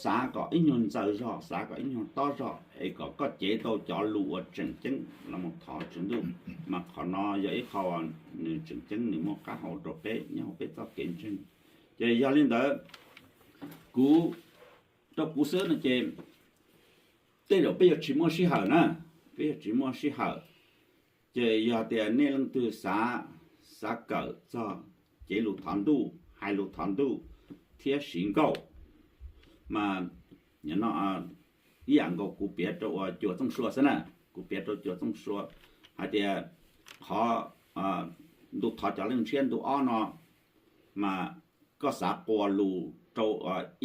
xav kom ib nyuag ntxaws zog, xav kom ib nyuag tob zog es kom koj cev tau cov lus uas tseem ceeb los mus thov Tswv Ntuj. Mas qhov no yog ib qho nws tseem ceeb, nws muaj qab hau rau peb nyob hauv peb txoj kev ntseeg. Ces yog li ntawd, kuv, rau kuv xwb no ces tej zaum peb yuav tsis muaj sij hawm na, peb yuav tsis muaj sij hawm. Ces yog tias nej leej twg xav, xav kawm txog cev lus thov ntuj, hais lus thov ntuj thiab siv nkauj, mas ib yam nkaus kuv piav rau uas Cua Txooj Sua xwb na, kuv piav rau Cua Txooj Sua hais tias qhov ntu thov cov leej ntshiab ntu ob no, mas koj xav quas lus rau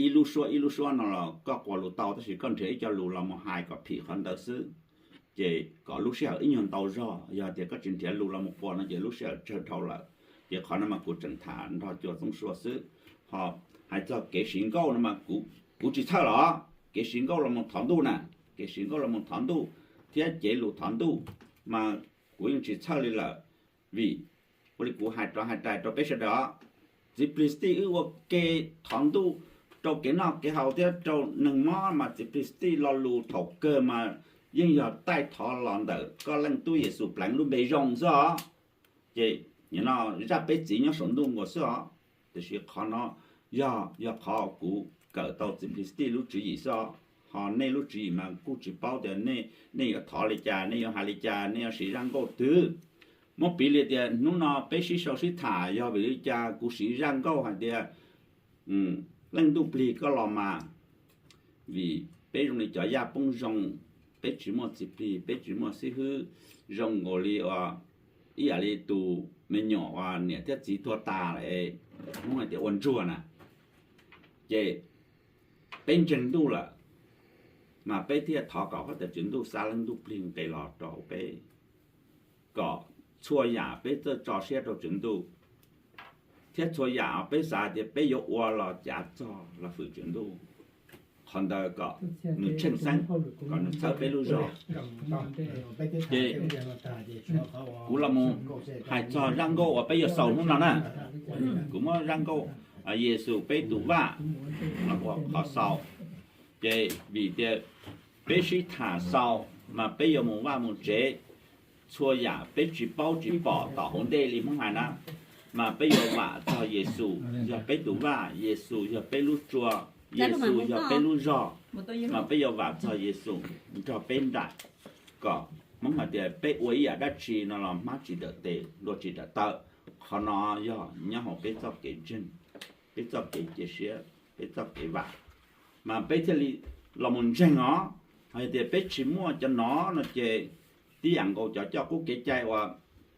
ib lub suab ib lub suab no los koj quas lus tau, tab sis koj nrhiav ib co lus los mus hais kom phim qhov ntawd xwb, ces kom lub sij hawm ib nyuag ntau zog. Yog tias koj tsis nrhiav lus los mus quas no ces lub sij hawm tsawg dhau lawm. Ces qhov no mas kuv tseem tham nrog Cua Txooj Sua xwb. Ho hais txog kev siv nkauj no mas kuv tsis txhawj los, kev siv nkauj los mus thov ntuj na, kev siv nkauj los mus thov ntuj thiab cev lus thov ntuj mas kuv yeej tsis txhawj li lawm. Vim ua li kuv hais rov hais rais rau peb sawv daws, txiv Plis Tij wb ua ke thov ntuj rau kev noj kev haus thiab rau neeg mob mas txiv Plis Tij lo lus thaum kawg mas yeej yog taij thov los ntawm koj leej tub Yexus Pleev lub npe zoo xwb os. Ces nim no zaj peb txiv nyob saum ntuj nkaus xwb os. Tiam sis qhov no yog, yog qhov kuv kawm tau txiv Plis Tij lub tswv yim xwb os. Ho nej lub tswv yim mas kuj tsis paub tias nej, nej yuav thov li cas, nej yuav hais li cas, nej yuav siv zaj nkauj twg. Muab piv li tias hnub no peb sib sau sib tham yog vim li cas kuv siv zaj nkauj hais tias, Leej Ntuj Plig koj los mas. Vim peb zoo li cov yaj poob zoo, peb tsis muaj txiv plig, peb tsis muaj xib hwb, zoo nkaus li ua ib yam li tus me nyuam uas niam thiab txiv tuag tas lawm, Hmoob hais tias ua ntsuag na. Ces peb ntseeg ntuj lawm, mas peb thiaj thov kom huab tais Tswv Ntuj xa Leej Ntuj Plig nqis los rau hauv peb, kom txhua yam peb txawj tso siab rau Tswv Ntuj, thiab txhua yam peb xav tias peb yuav ua los cav txog los hwm Tswv Ntuj. Qhov ntawd kom nws tsheej xeeb, kom nws txhawb peb lub zog. Ces kuv los mus hais txog zaj nkauj uas peb yuav xaus hnub no na. Kuv muab zaj nkauj Yexus peb tus vaj los ua qhov xaus. Ces vim tias peb sib tham xaus mas peb yuav mus vaj mus tsev, txhua yam peb tsis paub tsis pom tom hauv ntej li Hmoob hais na, mas peb yuav vam txog Yexus yog peb tus vaj, Yexus yog peb lub tsua, Yexus yog peb lub zog, mas peb yuav vam txog Yexus nrog peb nraim, kom Hmoob hais tias peb ua ib yam dab tsi no los hmab tsis dawm tes, hlua tsis dawm taw. Qhov no yog nyob hauv peb txoj kev ntseeg, peb txoj kev cia siab, peb txoj kev vam. Mas peb thiaj li los mus ntseeg os. Hais tias peb tsis muaj cov no no ces tib yam nkaus cov coj qub kev cai uas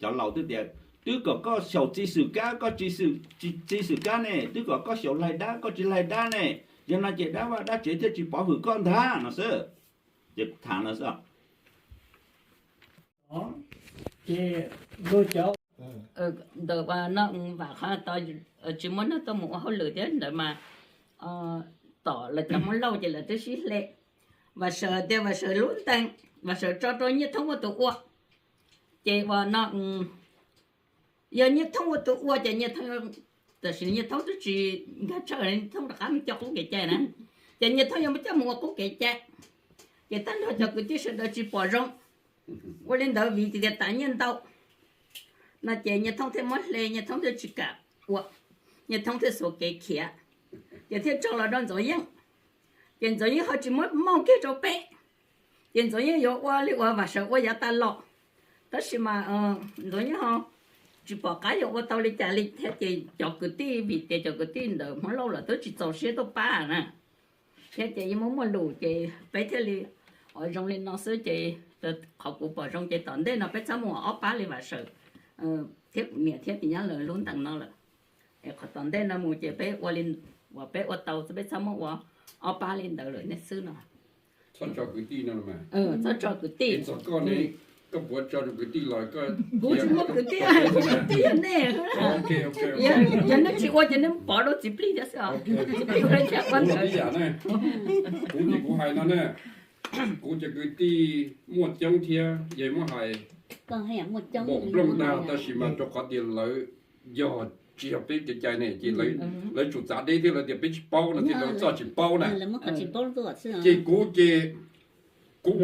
cov laus twb tias, twb kom koj xyaum txi xwm kab koj tsis txi xwm kab ne, twb kom koj xyaum laig dab koj tsis laig dab ne, yog no ces dab vaj dab tsev thiaj tsis pov hwm koj ntag no xwb. Ces tham no xwb. Ces luag cov ntawm no vam qhov tsis muaj neeg tuaj mus ua hauj lwm thiab ntawd mas tom lawv cov Hmoob Lauj ces lawv twb sib hle. Vam Sawm tias Vam Sawm lub ntees, Vam Sawm tso rau Nyiaj Thoob ua tus ua. Ces uas no yog Nyiaj Thoob ua tus ua ces Nyiaj Thoob, tam sim Nyiaj Thoob twb tsis nkag tshawj, Nyiaj Thoob rov qab mus coj qub kev cai na. Ces Nyiaj Thoob yuav mus coj mus ua qub kev cai, ces tag nrho cov kwv tij sawv daws tsis pom zoo. Ua li ntawd vim tias tas nyiaj ntau no ces Nyiaj Thoob thiaj muab hle, Nyiaj Thoob thiaj tsis kam ua, Nyiaj Thoob thiaj xuas kev khiav, ces thiaj tso los rau Ntxoov Yeej. Ces Ntxoov Yeej ho tsis muab mauj kiag rau peb, ces Ntxoov Yeej yuav ua li uas Vam Sawm ua yav tas los, tab sis mas Ntxoov Yeej ho tsis pom qab yuav ua tau li cas li thiab ces cov kwv tij, vim tias cov kwv tij ntawm Hmoob Lauj lawm twb tsis txaus siab tuaj pab na, thiab ces yeej muaj muaj lus ces peb thiaj li ua zoo li no xwb ces qhov kuv pom zoo ces tom ntej no peb txhob mus ua ob pab li Vam Sawm thiab kuv niam thiab tis nyab lawv lub ntees no lawm. Es qhov tom ntej no mus ces peb ua li uas peb ua tau, peb txhob muab ua ob pab li ntawd lawm nej xwb no. Txhob tso kwv tij no, txhob tso kwv tij. Koj puas tso rau kwv tij los? Kuv tsis muaj kwv tij, kwv tij yog nej, yog nej tsis ua ces nej pov rau txiv plig thiab xwb os. Txiv plig ua li cas ua ntawd. Kuv ces kuv hais no na, kuv cov kwv tij muaj coob thiab, yog muab hais npaum nplooj ntag, tab sis mas rau qhov tias lawv yog Tsis yog peb kev cai ne ces lawv tsum txav deb thiab lawv tias peb tsis paub no thiab lawv txoj tsis paub na. Ces kuv ces kuv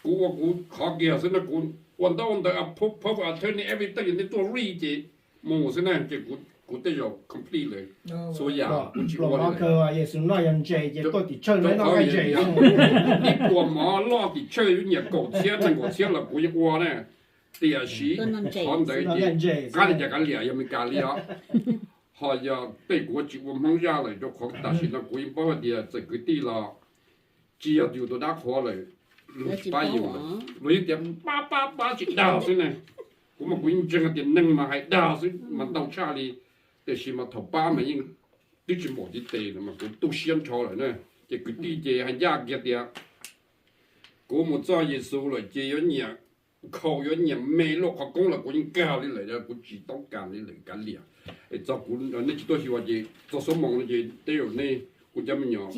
ua kuv qhov kiag xwb na, kuv ua ntaub ntawv, power of attorney, everything, nej tuaj read ces mus xwb na, ces kuv tej zaum complete lawm. Txhua yam kuv tsis ua li lawm. Ib puas mov loj tim tsawg yuav nyiam kaum txhiab nees nkaum txhiab los kuv yeej ua na. Tiam sis qhov ntawd ces qab li cas kav liam, yog Meskas li os. Ho yog tej kuv tsis ua Hmoob zaj lawm rau qhov tam sim no kuv yeej paub hais tias txawm kwv tij los tsis yog yus tus dab qhuas lawm, luag tsis pab yus lawm, luag yeej tias pab pab pab tsis dag xwb ne. Kuv mas kuv yeej ntseeg hais tias neeg mas hais dag xwb mas ntau tshaj li, tiam sis mas thaum pab mas yeej twb tsis npaum tib tes mas kuv tu siab nrho lawm na. Ces kwv tij ces hais ncaj kiag tias kuv mus txog Yexus lawm ces yuav nyiam khaus yuav nyiam me luaj qhov koob los kuv yeej kag li lawm, kuv tsis toob kas li lawm kav liam. Es txog kuv nej tsis tuaj xyuas ces txog xuab moos no ces tej zaum nej kuv cov me nyuam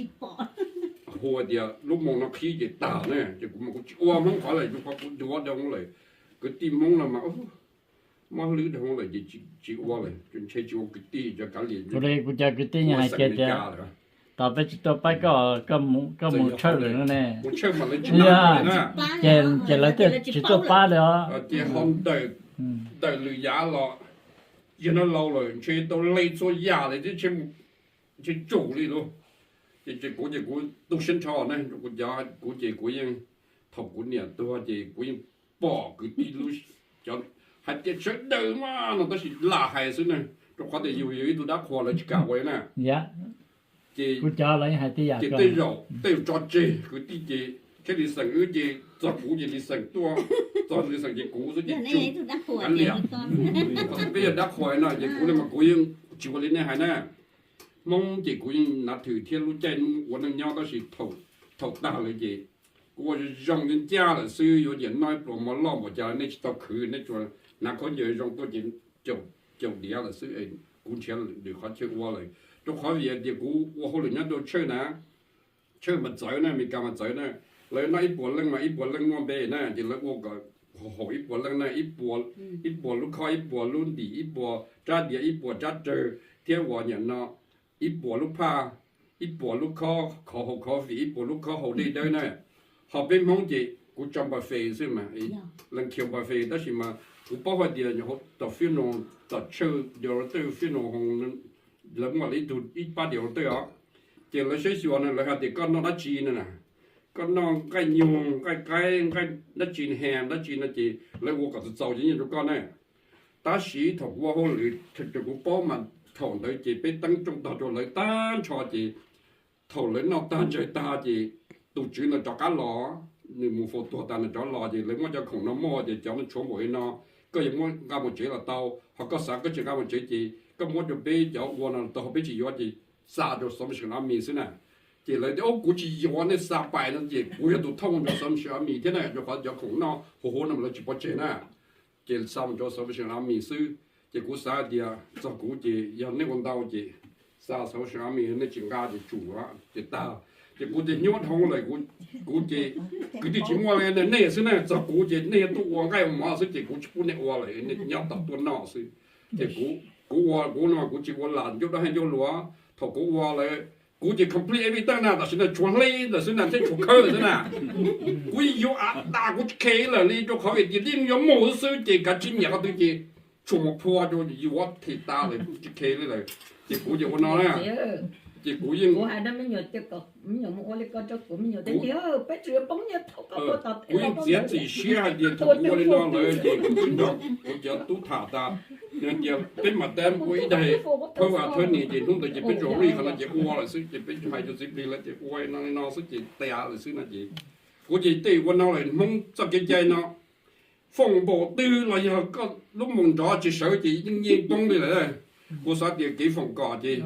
hu tias lub moos no qhib ces tag na, ces kuv mas kuv tsis ua Hmoob qhov lawm, kuv yuav dhau lawm. Kwv tij Hmoob no mas mob hlwb dhau lawm ces tsis ua lawm, ntshe tsis ua kwv tij cov kav liam. Kuv cov kwv tij hais tias tas peb tsis tuaj pab koj, koj mus tshawj lawm no ne. Ces lawv thiaj tsis tuaj pab li os. Ces ho ntawm lwm yav los yog no laus lawm ntshe tau le txhua yam lawm thiab, ntshe tsum li lauj. Ces kuv ces kuv tu siab nrho ne, kuv ces kuv yeej, thaum kuv niam tuag ces kuv yeej pom kwv tij lub, cov hais tias sawv daws mas no tab sis lam hais xwb ne, rau qhov tias yus yog ib tug dab qhuas lawv tsis kam ua na. Ces tej zaum tej zaum tso tseg kwv tij ces thiaj li xeem wb ces txog kuv ces li xeem tuaj, txog li xeem ces kuv xwb ces tsum kav liam. Peb yog dab qhuas no ces kuv li mas kuv yeej tsis ua li nej hais na. Hmoob ces kuv yeej nav thwm thiab lub caij ua neej nyob tab sis thaum tag lawm ces kuv ua zoo zoo ncaj lawm xwb, yuav nyiam noj ib pluas mov loj npaum cas nej tsis tau khwv, nej tsuas hnav khaub ncaws zoo tuaj ces caum diav lawm xwb, kuv nrhiav lwm qhov chaw ua lawm. Rau qhov vim tias kuv ua hauj lwm nyob rau tshawj na, tshawj mas txawv na, Amelikas mas txawv na, lawv noj ib puas leej mas ib puas leej muaj npe na, ces lawv ua kom haum ib puas leej na, ib puas lub khob, ib puas lub ntim, ib puas rab diav, ib puas rab rawg thiab uas nyiam no ib puas lub phaj, ib puas lub khob khov haus khov vim, ib puas lub khob haus dej dawb na. Ho peb Hmoob ces kuv tso npa fes xwb mas, leej khiav npa fes tab sis mas kuv paub hais tias tom funeral, tom tshawj director funeral home, lawv muaj ib tug ib pab director os, ces lawv saib xyuas no lawv hais tias koj noj dab tsi no na, koj noj nqaij nyuag, nqaij qaib, nqaij dab tsi, ham dab tsi no ces lawv ua kom txaus txaus ces nyiaj rau koj na. Tab sis thaum kuv ua hauj lwm, thaum kuv paub mas thaum ntawd ces peb teeb rooj tog rau lawv tag nrho ces thaum lawv noj tag ntsawj tag ces tus tswv no rov qab los, nws mus faus tuag tas nws rov los ces lawv muab cov khoom no muag ces cov no tshuav npaum li no, koj yuav muab nqa mus tsev los tau, ho koj xav koj tsis nqa mus tsev ces koj muab rau peb cov ua no los tau, ho peb tsis yuav ces xa rau Salvation Army xwb na. Ces lawv tias, Au, kuv tsis yuav, nej xa pais no ces kuv yog tus thauj rau Salvation Army thiab na, rau qhov cov khoom noj huv huv no mas lawv tsis pov tseg na. Ces xa mus rau Salvation Army xwb. Ces kuv xav hais tias txog kuv ces yog nej ua ntau ces xa Salvation Army, nej tsis nqa ces tsum ces tag. Ces kuv ces nyuaj dhau lawm, kuv ces kwv tij tsis muaj li, nej xwb na, txog kuv ces nej tuaj ua nqaij ua mov xwb ces kuv tsis pub nej ua lawm, nej nyob tom tuaj noj xwb. Ces kuv ua kuv no kuv tsis ua lam ncauj dab hais ncauj luas, thaum kuv ua lawm kuv ces complete everything na, tam sim no tshuav hle ntawm xwb na thiab tshuav khawb xwb na. Kuv yuav av tas kuv tsis khe lawm li rau qhov vim tias yeej yuav mus xwb ces kav tsij nyiam qhov twg ces tshuav mus phua rau yuav them tas lawm tsis khe li lawm. Ces kuv ces ua no na, ces kuv yeej, kuv yeej txiav txim siab hais tias thaum kuv ua li no lawm ces kuv twb nrog kuv cov tub tham tas, tias peb mam tab ua ib daim power of attorney ces hnub ntawd ces peb tsuas ua li qhov no ces ua lawm xwb, ces peb hais rau txiv plig lawv tias ua no li no xwb ces tiav lawm xwb no ces kuv ces tej ua no lawm Hmoob txoj kev cai no, foom npaum twg los yog koj lub moos nrov tsis sawv ces yeej yeej poob li lawm. Kuv xav tias kev foom kom ces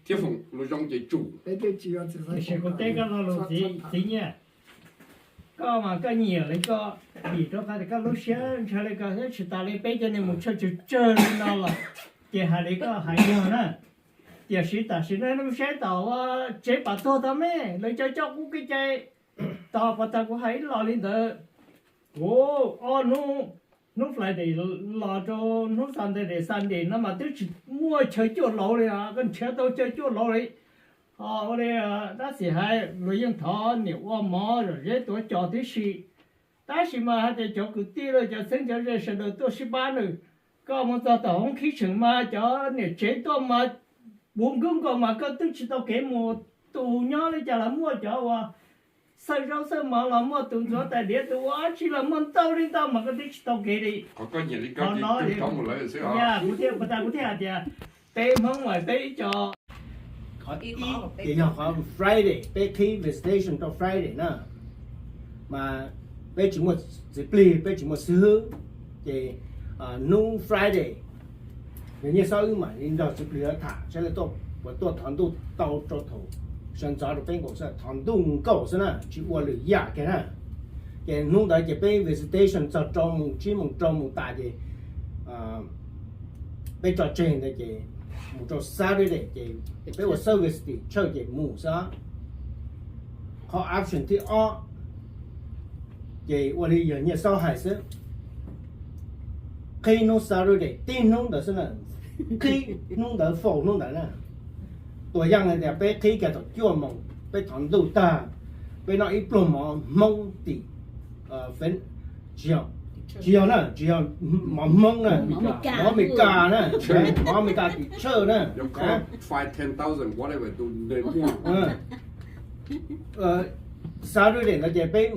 thiab foom lus zoo ces tsum. Tiam sis kuv teb koj lo lus txiv nyiaj, koj mas koj nyiam li koj, vim rau qhov tias koj lub siab ntshaw li koj thiab tsis tas li peb cov niag mus tshawj tsawg tsawg li no los ces hais li koj hais yog na. Tiam sis tam sim no saib tom tsev pam tuag tau me, lawv cov coj qub kev cai tau pas tag kuv hais ib los li ntawd. Kuv ob hnub hnub Friday los rau hnub Saturday, Sunday no mas twb tsis muaj chaw cuaj laus li, koj nrhiav tau chaw cuaj laus li. Ho ua li tab sis hais luag yeej thov niam ua mov zom zeb tuav cos tib si. Tab sis mas hais tias cov kwv tij los cov txheeb cov ze sawv daws tuaj sib pab nws, koj mus txog tom hoob khib tseem mas cov niam tsev tuaj mas puv nkaus mas koj twb tsis tau kev mus. Tus nyob li cas los muaj, cov uas xawb zaub xawb mov los muaj, tus ntxuav tais diav tus ua dab tsi los muaj ntau li ntau mas koj twb tsis tau kev li. Qhov no kuv thiaj, kuv thiaj hais tias peb Hmoob mas peb ib co, qhov ib ces yog qhov Friday, peb qhib visitation rau Friday na, mas peb tsis muaj txiv plig, peb tsis muaj xib hwb, ces hnub Friday yog Nyiaj Xob wb mam li nrog txiv plig lawv tham saib lawv tuaj puas tuaj thov ntuj tau rau thaum sawv ntxov rau peb nkaus xwb, thov ntuj nkaus xwb na, tsis ua lwm yam kiag na. Ces hnub ntawd ces peb visitation txog rau moos, tsib moos rau moos tas ces peb tso tseg ntawd ces mus rau Saturday ces peb ua service tim church ces mus xwb. Qhov option thib ob ces ua li yog Nyiaj Xob hais xwb, qhib hnub Saturday tib hnub ntawd xwb na, qhib hnub ntawd, faus hnub ntawd na. Tus yaj hais tias peb qhib kiag thaum cuaj moos, peb thov ntuj tag, peb noj ib pluag mov Hmoob tim, tsis yog, tsis yog na, tsis yog mov Hmoob na, mov Amelikas na, mov Amelikas tim church na. Saturday ntawd ces peb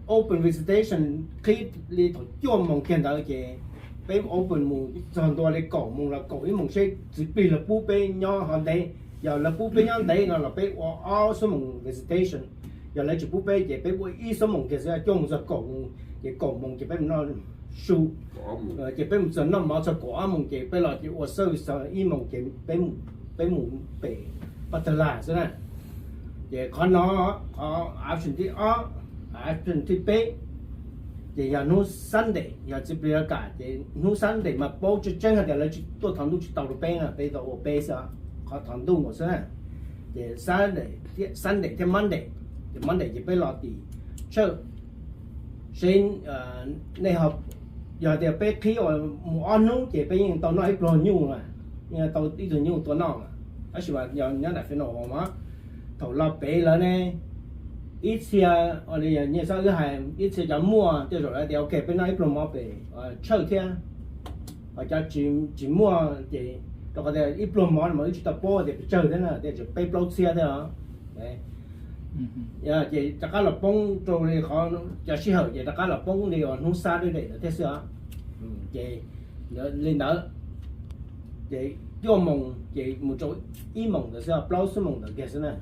open visitation, qhib li thaum cuaj moos kiag ntawd ces peb open mus txog ntua li kaum moos los kaum ib moos seb txiv plig lawv pub peb nyob ho ntev. Yog lawv pub peb nyob ntev no los peb ua ob xuab moos visitation, yog lawv tsis pub peb ces peb ua ib xuab moos kiag xwb, cuaj moos txog kaum moos, ces kaum moos ces peb mus noj su, ces peb mus txog noj mov txog kaum ob moos ces peb los ces ua service txog ib moos ces peb mus pem Paj Tag Las xwb na. Ces qhov no, qhov option thib ob, option thib peb ces yog hnub Sunday, yog txiv plig lawv kam ces hnub Sunday mas paub tseeb tseeb hais tias lawv tsis tuaj thov ntuj tsis tau rau peb na, peb tau ua peb xwb, qhov thov ntuj nkaus xwb na. Ces Sunday thiab Monday, ces Monday ces peb los tim church seb nej ho, yog tias peb qhib mus ob hnub ces peb yeej tau noj ib pluag nyuj, yeej tau ib tug nyuj tua noj. Tab sis mas yog nyob nram funeral home mas thaum los pem lawv ne, ib txhia, ua li Nyiaj Xob wb hais, ib txhia cov muaj tej zaum lawv tias ok peb noj ib pluag mov pem church thiab, ho cov tsis muaj ces rau qhov tias ib pluag mov no mas wb tsis tau paub tias pes tsawg thiab na, tias tseem peb plaub txhiab thiab os. Ces rov qab los poob rau li qhov cov sij hawm ces rov qab los poob li uas hnub Saturday ntawd thiab xwb os. Ces li ntawd ces cuaj moos ces mus rau ib moos ntawd xwb, plaub xuab moos ntawd kiag xwb na.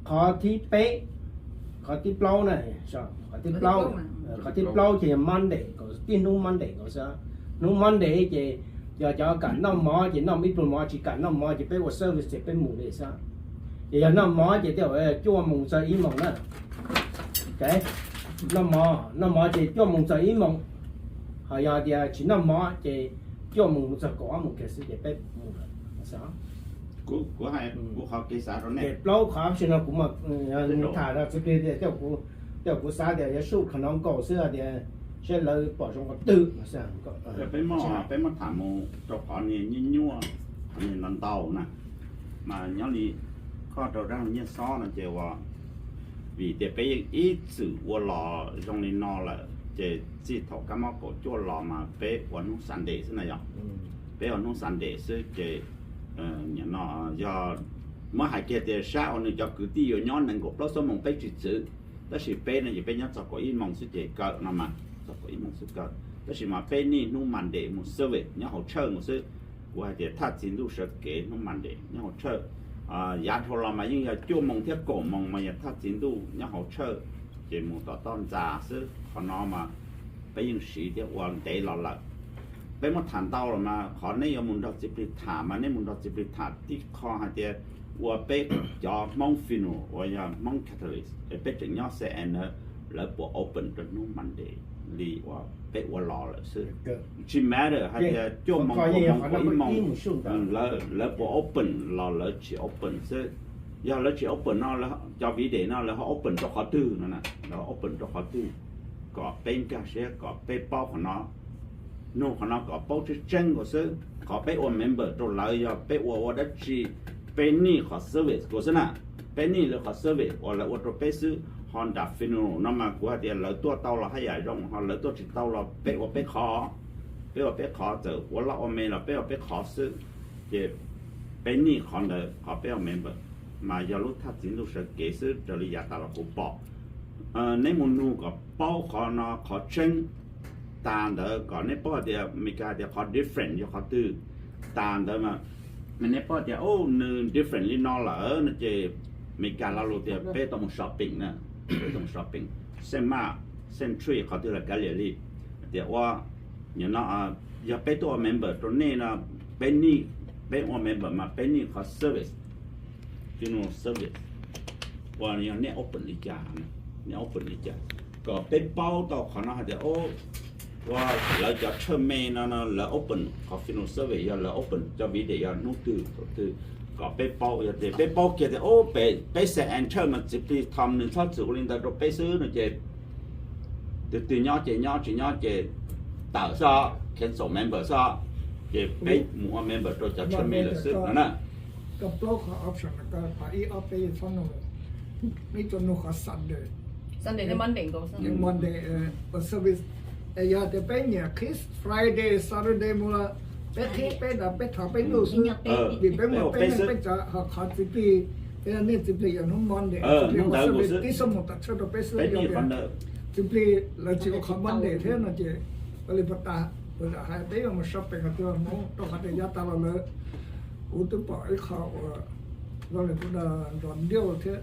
Qhov thib peb, qhov thib plaub na, qhov thib plaub, qhov thib plaub ces yog Monday, tib hnub Monday nkaus xwb. Hnub Monday ces yog cov kam noj mov ces noj ib pluag mov, tsis kam noj mov ces peb ua service ces peb mus li xwb. Ces yog noj mov ces tej zaum cuaj moos txog ib moos na. Noj mov, noj mov ces cuaj moos txog ib moos. Ho yog tias tsis noj mov ces cuaj moos mus txog kaum ob moos kiag xwb ces peb mus lawm. Kuv, kuv hais kuv qhov kev xav rau nej. Ces plaub qhov option no kuv mam tham rau txiv plig tias, tej zaum kuv xav tias yuav sub qhov no nkaus xwb tias seb lawv pom zoo qhov twg. Peb muab, peb muab tham mus rau qhov niag nyuaj nyuaj, qhov niag ntau ntau na, mas nyob li koj rau zaj Nyiaj Xob no ces uas vim tias peb yeej ib txwm ua los zoo li no lawm ces txij thaum kab mob kaum cuaj los mas peb ua hnub Sunday xwb na yog. Peb ua hnub Sunday xwb ces nim no yog muab hais kiag tias sab uas nws cov kwv tij yuav nyob nees nkaum plaub xuab moos peb tsis txwv, tab sis peb no ces peb nyob txog kaum ib moos xwb ces kawg no mas, txog kaum ib moos xwb kawg. Tab sis mas peb nij hnub Monday mus service nyob hauv church nkaus xwb. Kuv hais tias thaj txi ntuj sawv kev hnub Monday nyob hauv church. Yav dhau los mas yeej yog cuaj moos thiab kaum moos mas yog thaj txi ntuj nyob hauv church, ces mus tom toj ntxas xwb. Qhov no mas peb yeej siv thiab ua ntev los lawm. Peb muab tham ntau los mas qhov nej yuav mus nrog txiv plig tham mas nej mus nrog txiv plig tham tib qho hais tias ua peb cov Hmoob funeral uas yog Hmoob Catholic es peb tseem nyob C N, lawv puas open rau hnub Monday li uas peb ua los lawm xwb. Tsis matter hais tias cuaj moos, kaum moos, kaum ib moos, lawv puas open los lawv tsis open xwb. Yog lawv tsis open no, cov video no lawv ho open rau qhov twg no, lawv open rau qhov twg? kom peb nkag siab kom peb paub qhov no, nug qhov no kom paub tseeb tseeb nkaus xwb. Qhov peb ua member rau lawv yog peb ua ua dab tsi, peb need qhov service kuv xwb na, peb need lawv qhov service uas lawv ua rau peb xwb. Ho nram funeral no mas kuv hais tias lawv tuaj tau los haj yam zoo, ho lawv tuaj tsis tau los peb ua peb qhov, peb ua peb qhov, txawm ua loj ua me los peb ua peb qhov xwb. Ces peb need qhov ntawd, qhov peb ua member mas yog lub thaj txiv ntuj sawv kev xwb raws li yav tas los kuv pom. Neb mus nug kom paub qhov no qhov tseeb tas ntawd kom neb paub hais tias Amelikas hais tias qhov different yog qhov twg tas ntawd mas neb paub tias o nws different li no lawm no ces Amelikas lo lus tias peb tau mus shopping na, peb tau mus shopping, Save Mart, Save Treat, qhov twg los kav liam li. Tias ua, no yog peb tuaj ua member rau nej no, peb need, peb ua member mas peb need qhov service, funeral service, ua yog nej open li cas, nej open li cas, kom peb paub tau qhov no hais tias ua lawv cov tshawj me no no lawv open qhov funeral service yog lawv open cov video yog hnub twg thaum twg, kom peb paub. Yog tias peb paub kiag tias o peb, peb Saint Ann Church mas txiv plig Tom nws txhob txwm ua li ntawd rau peb xwb no ces tus twg nyob ces nyob, tsis nyob ces tawm xwb, cancel member xwb, ces peb mus ua member rau cov tshawj me lawm xwb no na. Koj plaub qhov option, koj pab ib ob peb txhob nug, ib txhob nug qhov Sunday, Monday ua service. Es yog tias peb nyiam qhib Friday, Saturday mus los peb qhib peb nrad peb thov peb ntuj xwb, vim peb muaj peb neej peb tsav, ho qhov txiv plig, peb niaj txiv plig yog hnub Monday, txiv plig ua service tib xub mus tom tshawj rau peb xwb. Yog tias txiv plig lawv tsis ua qhov Monday thiab no ces ua li puas tas? Puas zam hais peb yuav mus shopping los twg mus rau qhov tias yav tas los lawv, kuv twb pom ib qho uas zoo li kuv nrog Ntiauj thiab,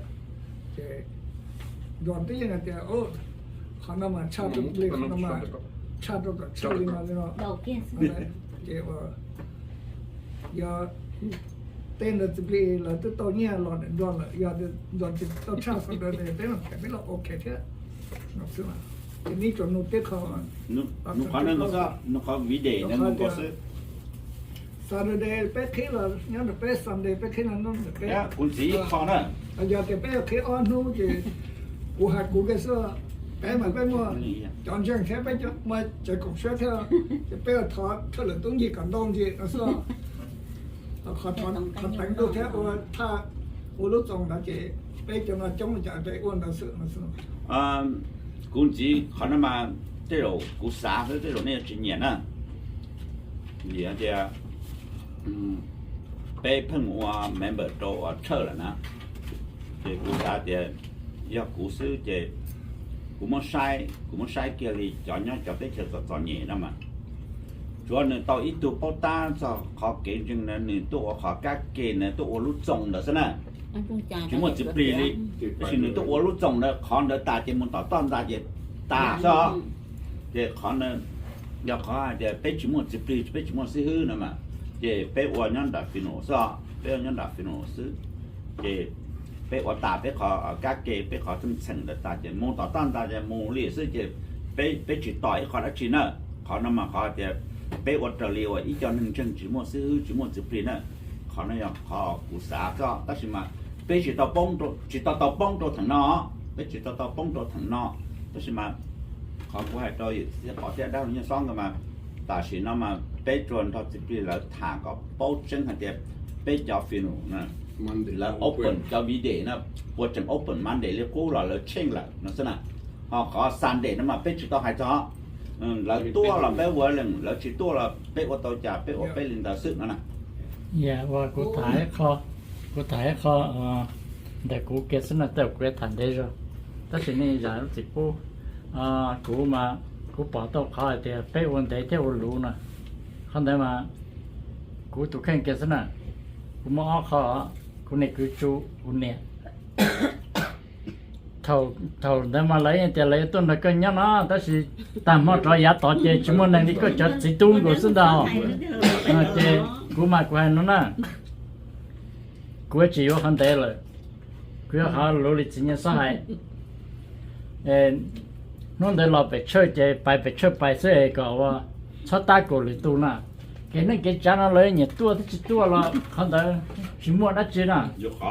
ces Ntiauj twb yeej hais tias qhov no mas tshaj txiv plig, qhov no mas tshaj rau tom tshawj li no li no. Ces yog tej ntawd txiv plig lawv twb tau nyiaj los ntawm Ntiauj lawm, yog Ntiauj tsis tau tshaj Sunday peb los them peb los ok thiab. Ces nej tsuas nug tib qho, nug qhov video no xwb. Saturday peb qhib los nyob ntawm peb, Sunday peb qhib los nyob ntawm peb. Kuv ntxiv ib qho na, yog tias peb yuav qhib ob hnub ces kuv hais kuv kiag xwb, peb mas peb muaj cov ntseeg thiab peb muaj tsev koom siab thiab, ces peb thov thawj lwm tub ncig kom ntau ncig no xwb. Qhov teev ntuj thiab ua thaj, ua lub txoos ntawd ces peb cov no coob li cas peb ua ntawd xwb no xwb. Kuv ntxiv qhov no mas tej zaum kuv xav xwb, tej zaum nej yuav tsis nyiam na. Vim tias peb pheej mus ua member rau uas church lawm na, ces kuv xav tias yog kuv xwb ces kuv muab saib, kuv muab saib kiag li cov nyob cov teb chaws txom txom nyem no mas, tsuav nws tau ib tug paub tab txog qhov kev ntseeg na, nws tuaj ua qhov kab ke na, tuaj ua lub txoos ntawd xwb na. Tsis muaj txiv plig li, tab sis nws tuaj ua lub txoos ntawd, qhov ntawd tas ces mus tom toj ntxa ces tas xwb. Ces qhov, yog qhov hais tias peb tsis muaj txiv plig, peb tsis muaj xib hwb no mas, ces peb ua nyob nram funeral xwb, peb ua nyob nram funeral xwb. Ces peb ua tas peb qhov kab ke, peb qhov txheej txheem ntawd tas ces mus tom toj ntxa ces mus li xwb, ces peb, peb tsis tos ib qho dab tsi na. Qhov no mas qhov tias peb ua raws li uas ib co neeg ntseeg tsis muaj xib hwb tsis muaj txiv plig na. Qhov no yog qhov kuv xav xwb, tab sis mas peb tsis tau poob, tsis tau tau poob rau theem no, peb tsis tau tau poob rau theem no. Tab sis mas qhov kuv hais rau yawm txiv Qhov thiab dab laug Nyiaj Xob nkawd mas, tam sim no mas peb tsuas nrog txiv plig lawv tham kom paub tseeb hais tias peb cov funeral na, lawv open cov video na, puas tseem open Monday li qub los lawv change lawm no xwb na. Ho qhov Sunday no mas peb tsis tau hais txog, lawv tuaj los peb ua leej, lawv tsis tuaj los peb ua tau cas peb ua peb li ntawd xwb no na. Yog uas kuv tham ib qho, kuv tham ib qho ntawm kuv kiag xwb no, tej kuv tham ntev zog, tab sis nej zam lub txim pub. Kuv mas kuv pom tau qhov hais tias peb ua ntev thiab ua luv no, qhov ntawd mas kuv tus kheej kiag xwb na. Kuv muaj ob qho, kuv niam kwv tsu, kuv niam. Thaum ntawd mas lawv tias lawv yuav tuaj nrog koj nyob no, tab sis tag hmo rov yav tod ces tsis muaj neeg li, koj cov txiv tub nkaus xwb ntag. Ces kuv mas kuv hais no na, kuv tsis yuav qhov ntev lawm, kuv yuav qhov luv li txiv Nyiaj Xob hais. Hnub ntawd los pem church ces pais pem church pais xwb es kom ua txhob tab kaum lwm tus na. Kev neej kev tsav no lawv nyiam tuaj thiab tsis tuaj los qhov ntawd tsis muaj dab tsi na. Yus qhov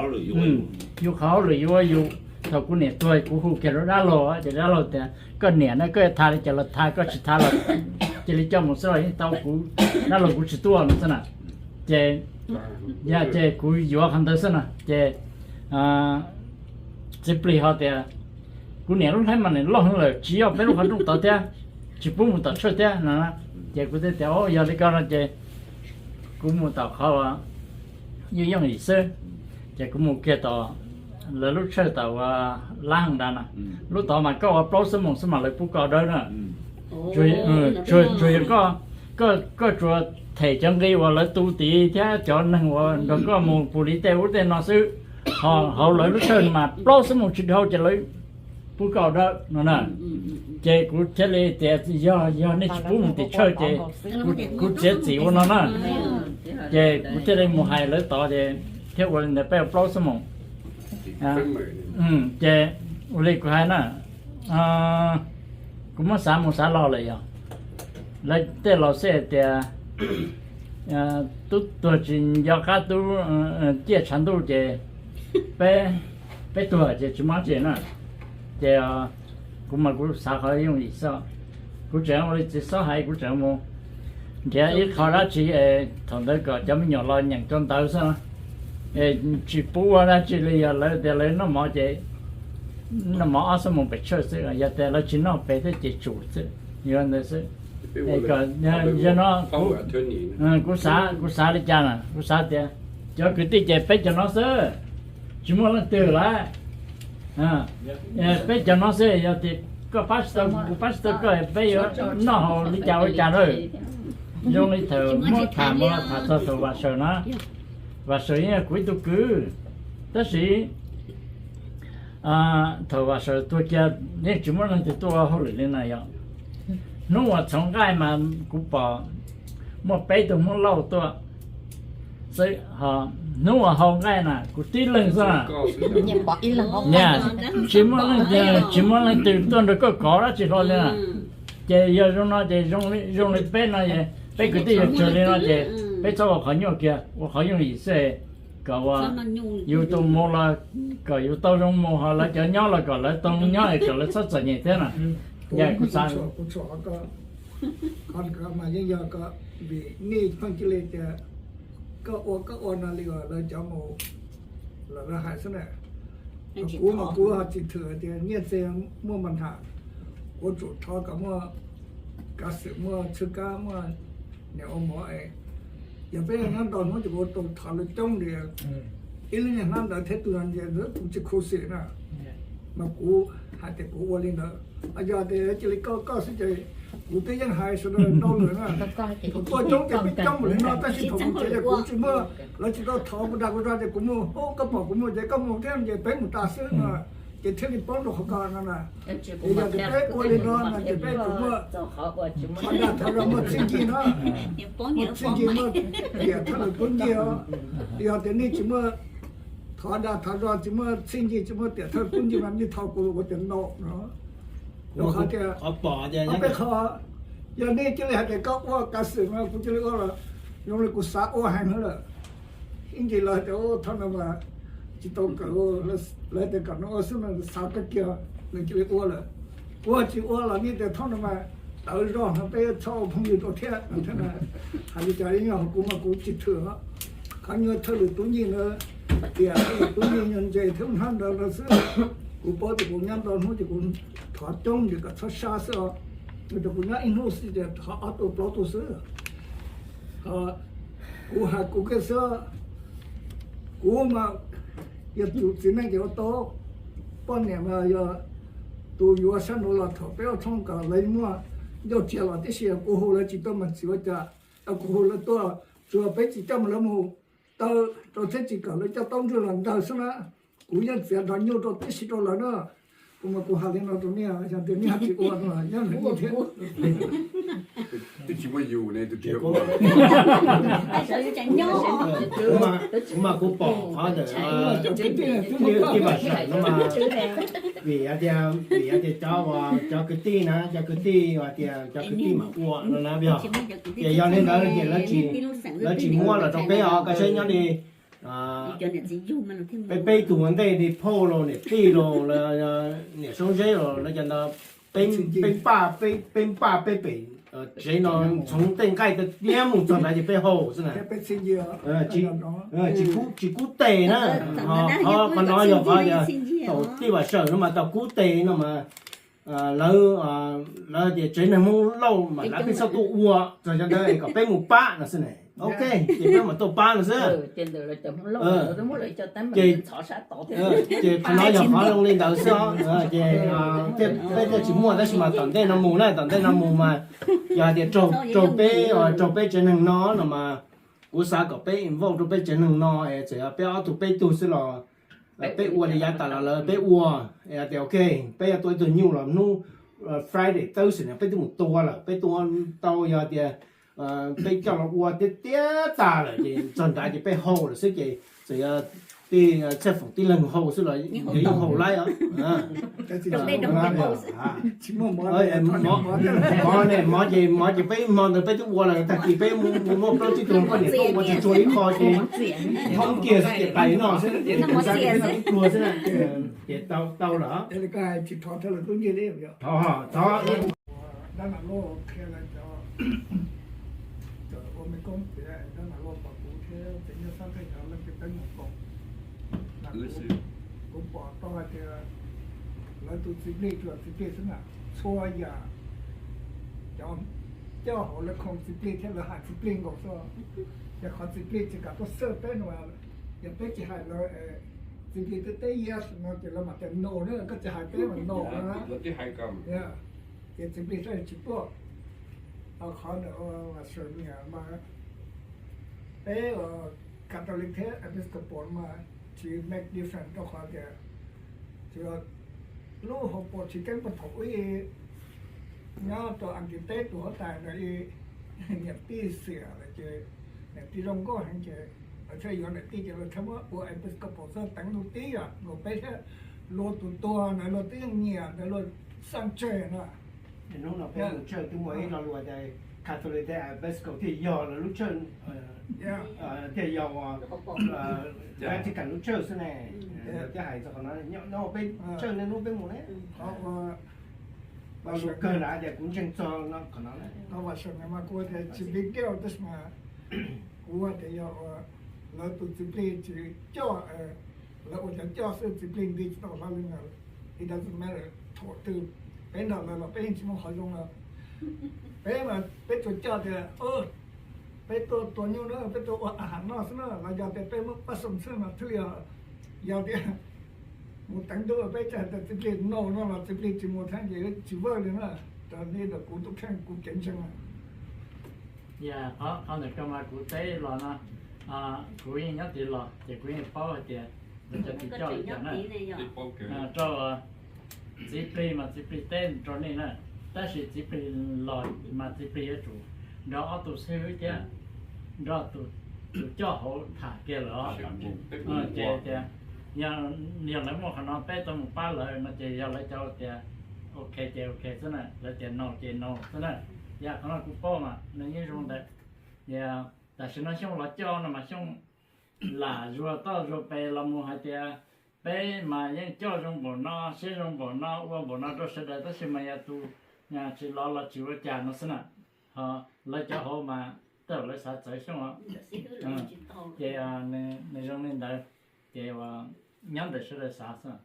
hauj lwm yuav ua yus. thaum kuv niam tuag kuv hu kiag rau dab laug, ces dab laug tias koj niam na, koj yuav tham li cas los tham, koj tsis tham los cia li coj mus xwb los yeej tau, kuv dab laug kuv tsis tuaj no xwb na. Ces yog ces kuv yuav qhov ntawd xwb no ces txiv plig ho tias kuv niam lub hleb mas nim loj heev lawm, tsis yog peb lub qhov rooj tod thiab, tsis pub mus tom tshawj thiab no. Ces kuv thiaj tias o yog li ko no ces kuv mus tom qhov uas yooj yooj yim xwb. Ces kuv mus kiag tom lawv lub tshawj tom uas lab hee nrad na, lub tod mas koj ua plaub xuab moos xwb mas lawv pub koj dawb na. Tsuas yog koj, koj tsuas them cov nqi uas lawv tu tid thiab cov neeg uas nrog koj mus pus li tej ub tej no xwb. Ho hauv lawv lub tshawj mas plaub xuab moos tsis dhau ces lawv pub koj dawb no na. Ces kuv thiaj li tias yog, yog nej tsis pub mus tim tshawj ces kuv txiav txim ua no na. Ces kuv thiaj li mus hais lawv tod ces thiab ua li ntawd peb ua plaub xuab moos. Ces ua li kuv hais na, kuv muab xav mus xav los lawm yog lawv tej laus xwb hais tias tub tuag tsis nco qab tub ciaj tshav ntuj ces peb, peb tuag ces tsis muaj dab tsi na. Ces kuv mas kuv xav qhov yooj yim xwb. Kuv tseem ua li txiv xob hais, kuv tseem mus nrhiav ib qho dab tsi thaum ntawd kom cov me nyuam los nyeem rau ntawd xwb. Tsis pub ua dab tsi li, yog lawv tias lawv noj mov ces noj mov ob xuab moos pes tsawg xwb, yog tias lawv tsis noj pes thiab ces tsum xwb, yog ntawd xwb. Yog no kuv xav, kuv xav li cas na, kuv xav tias cov kwv tij ces peb cov no xwb, tsis muaj leej twg lawm. Peb cov no xwb, yog tias koj pab tsis tau kuv, kuv pab tsis tau koj, peb yuav noj haus li cas ua li cas lawm. Zoo li thaum muab tham mus tham txog thaum Vam Sawm na, Vam Sawm yeej yog kuv ib tug kwv, tab sis thaum Vam Sawm tuag kiag yeej tsis muaj leej twg tuaj ua hauj lwm li na yog. Hnub uas txhoov nqaij mas kuv pom muaj peb tug Hmoob Lauj tuaj xwb, ho hnub uas hau nqaij na kuv tib leeg xwb na. Niam, tsis muaj leej twg, tsis muaj leej twg tuaj nrog koj kov dab tsi hlo li na. Ces yog zoo no ces zoo li peb no, peb kwv tij yog tsawg li no ces peb txhob ua qhov nyuaj kiag, ua qhov yooj yim xwb, kom ua yus tus mus los kom yus tau zoo mus, ho lawv cov nyob los kom lawv tau nyob es kom lawv txhob txom nyem thiab na. Yog kuv xav mas yeej yog ko, vim nej pheej cia li tias koj ua koj ua no li uas lawv cov mus lawm lawv hais xwb na. Kuv mas kuv ho tsis thwm tias nyiaj txiag muaj mas ntham, kuv tsum thov kom muaj kav xwm, muaj txhwb kab, muaj niam ua mov es, yog peb hnab ntau hnub ces kuv tau thov lawv coob li, ib lub niag hnab ntawd thiab tus no ces kuv tsis khuv xim na. Mas kuv hais tias kuv ua li ntawd, yog tias cia li koj koj xwb ces kuv twb yeej hais sawv daws ntau lawm na. Thaum tuaj coob ces peb coob li no, tab sis thaum mus tsev ces kuv tsis muaj, lawv tsis tau thov kuv dag kuv zog ces kuv mus, koj pom kuv mus ces koj mus thiab ces peb mus tas xwb no, ces thiaj li poob rau qhov ko no na. Ces yog tias peb ua li no no ces peb tsis muaj thov dag thov zog, muaj txhij ncig no, muaj txhij ncig, muaj tiam thawj lwm tub ncig os. Yog tias nej tsis muaj thov dag thov zog, tsis muaj txhij ncig, tsis muaj tiam thawj tub ncig mas nej thov kuv ua tias ntau no. Rau qhov tias peb qhov, yog nej cia li hais tias koj ua kav xwm no kuv cia li ua los zoo li kuv xav ua heev lawm. Ib ntsis lawv tias thaum no mas tsis tau kawm, lawv tias kom no ua xwb no xav kawg kiag, nws cia li ua lawm. Ua tsis ua los nej tias thaum no mas tawv zog no peb txhob ua phooj ywg rau thiab no thiab na. Hais li cas yeej yog kuv mas kuv tsis thwm os. Qhov nyuag thawj lwm tub ncig ntawd, tiam thawj lwm tub ncig nyuag ntses thiab hnab ntawd no xwb, kuv paub tias kuv nyob ntau hnub ces kuv thov coob ces kom txhob sab xwb os. Nws tias kuv nyob ib hnub xwb ces thov ob tug plaub tug xwb. Kuv hais kuv kiag xwb, kuv mas yog tus txiv neej ces ua tau, poj niam mas yog tus yuav sab nraud los thaum peb ua tshoob kom lawv muaj ncauj tsia los tib si, kuv hu lawv tsis tuaj mas tsis ua cas, kuv hu lawv tuaj tsuas peb tsis coj mus lawv mus taw rau thiab tsis kom lawv coj taub ntswg los ntawg xwb na. Kuv yeej txiav nrog nyuj rau tib si rau lawv na. Kuv mas kuv hais li no rau nej, yog tias nej tsis ua no nyob nws thiab. Twb tsis muaj yus ne, tus tiag. Kuv mas kuv pom qhov ntawm tij Vam Sawm no mas, vim tias, vim tias cov, cov kwv tij na, cov kwv tij hais tias cov kwv tij mas ua no na, vim tias yog li ntawd ces lawv tsis muab los rau peb os, koj saib nyob li Peb, peb tug ua ntej li phauj los niam tij los niam Soob Zeb los lawv cov ntawd, peb npaj, peb npaj peb pem tsev no, txhoov tej nqaij tiab mus txog nrad ces peb hau xwb na. Tsis kub tes na. Qhov no yog qhov tias thaum Tij Vam Sawm no mas tau kub tes no mas lawv, lawv tias tsev neeg Hmoob Lauj mas lawv pheej txhob tuaj ua, txog cov ntawd kom peb mus pab no xwb ne. Ok, ces peb mam tuaj pab no xwb. Ces qhov no yog qhov zoo li ntawd xwb os. Ces peb thiaj tsis muaj, tab sis mas tom ntej no mus na, tom ntej no mus mas yog hais tias raug peb, raug peb tsev neeg no no mas kuv xav kom peb involve rau peb tsev neeg no es txawm yog peb ob tug peb tug xwb los peb ua li yav tas los lawv peb ua, tias ok, peb yuav tua ib tug nyuj los hnub Friday Thursday no peb twb mus tua lawm, peb tua tau yog tias peb coj los ua tiab tiab tas lawm ces txog nrad ces peb hau lawm xwb ces txawm yog tej txheej foom tib leeg hau xwb los yeej hau laib os. Mov ne, mov ces, mov ces peb hmo ntawd peb twb ua lawm, tag kis peb mus muab plaub tsib tug poj niam tuaj ua tsuag tsuag ib qho ces thoob kiag xwb ces pais noj xwb ces kuv xav tias peb noj ib pluag xwb na ces tau lawm. Thov, thov. Dab Nam Lauj qhia lawv cov, cov ua me koob txiav, Dab Nam Lauj pom kuv thiab cov nyob sab teb cov leej twg peb mus koom, kuv pom tau hais tias lawv tus txiv plig tsuas txiv plig xwb na, txhua yam cov coj hauv lawv khoom txiv plig thiab lawv hais txiv plig nkaus xwb. Yog qhov txiv plig tsis kam tuaj xawj peb no, yog peb tsis hais lawv, txiv plig twb teb yes no ces lawv mam tias no na, koj tsis hais peb mas no na. Ces txiv plig thiaj tsis tuaj. Qhov ntawd mas peb Catholic thiab Episcopal mas tsis make difference rau qhov tias tsis, lub hauv paus tsis keeb puag thaum ub nyob rau Askiv teb tus huab tais ntawd niam tij xiam lawm ces niam tij zoo nkauj heev ces lawv thiaj yuav niam tij ces lawv thiaj muab ua Episcopal xwb, teev ntu tib yam nkaus peb thiab. Luag tus tuag ntawd luag twb yeej nyiam ntawd luag xaj tseg no. Hnub no peb mus church twb muaj ib lo lus tias Catholic thiab Episcopal thiaj yog lawv lub church, thiaj yog, Vatican lub church xwb ne. Thiaj hais txog qhov no, nyob peb church nej hnub peb mus ne. Lo lus kawg ntawd tias kuv ntseeg txog qhov no. Qhov Vaj Seem mas kuv tias tsis big deal tab sis mas kuv tias yog lawv tus txiv plig tsis coj, lawv ua cov coj xwb, txiv plig nti tsis tau hlo li ntawd, it doesn't matter thaum twg peb nrog lawv los peb yeej tsis muaj qhov zoo lawm. Peb mas peb tsuas coj tias peb tuaj tua nyuj na, peb tuaj ua a has noj xwb na, los yog tias peb muab pab xoom xwb mas thiaj li, yog tias mus teev ntuj peb tsis hais tias txiv plig no no los txiv plig tsis mus thiab ces tsis vaj li na. Raws li ntawm kuv tus kheej kuv kev ntseeg. Yog qhov ntawm koj mas kuv teb los no, kuv yeej nyob tid los ces kuv yeej paub hais tias lawv cov tsis coj li cas na. Rau txiv plig mas txiv plig teb rau nej na, tab sis txiv plig los mas txiv plig yuav tsum nrog ob tug xib hwb thiab nrog tus coj hauv tham kiag lawm. Ces tias yog lawv muaj qhov no peb tau mus pab lawv no ces yog lawv cov tias ok ces ok xwb na, lawv tias no ces no xwb na. Yog qhov no kuv paub mas nws yeej zoo ntawd. Tam sim no Xyooj los coj no mas Xyooj lam zuag toj zuag pes los mus hais tias peb mas yeej coj zoo npaum no, siab zoo npaum no, ua npaum no rau sawv daws tab sis mas yog tus tsis los los tsis ua cas no xwb na. Ho lawv cov hauv mas tej zaum lawv xav txawv Xyooj os. Ces nws zoo li ntawd, ces nyob ntawm sawv daws xav xwb.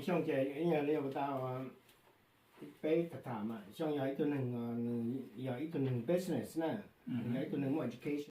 Xyooj ces ib yam li tau peb tham tham mas Xyooj yog ib tug neeg, nws yog ib tug neeg business na, yog ib tug neeg muaj education.